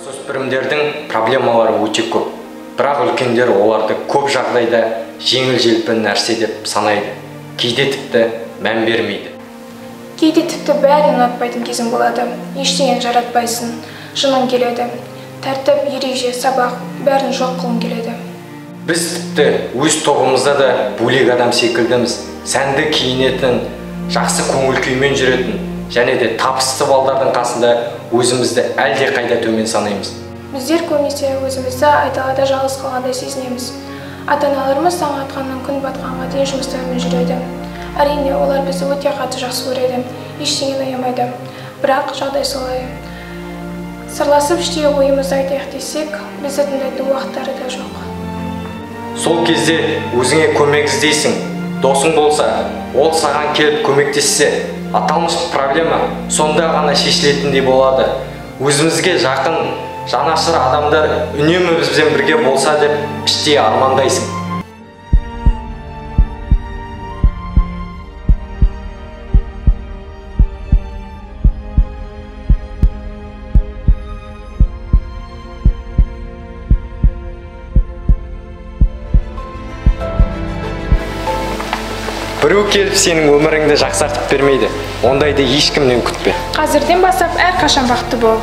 Жасөспірімдердің проблемалары өте көп. Бірақ үлкендер оларды көп жағдайда жеңіл-желпі нәрсе деп санайды. Кейде тіпті мән бермейді. Кейде тіпті бәрін ұнатпайтын кезің болады. Ештеңені жаратпайсың, жының келеді. Тәртіп, ереже, сабақ, бәрін жоқ қылғың келеді. Біз тіпті өз тобымызда да бөлек адам секілдіміз. Сәнді киінетін, жақсы көңіл күймен жүретін және де табысты балдардың қасында өзімізді әлдеқайда төмен санаймыз. Біздер көбінесе өзімізді айдалада жалғыз қалғандай сезінеміз. Ата-аналарымыз таң атқаннан күн батқанға дейін жұмыстарымен жүреді. Әрине, олар бізді өте қатты жақсы көреді, ештеңені аямайды. Бірақ жағдай солай. Сырласып іштей ойымызды айтайық десек, бізді тыңдайтын уақыттары да жоқ. Сол кезде өзіңе көмек іздейсің. Досың болса, ол саған келіп көмектессе, аталмыш проблема сонда ғана шешілетіндей болады. Өзімізге жақын, жанашыр адамдар үнемі бізбен бірге болса деп іштей армандайсың. Біреу келіп сенің өміріңді жақсартып бермейді. Ондайды ешкімнен күтпе. Қазірден бастап әрқашан бақытты бол.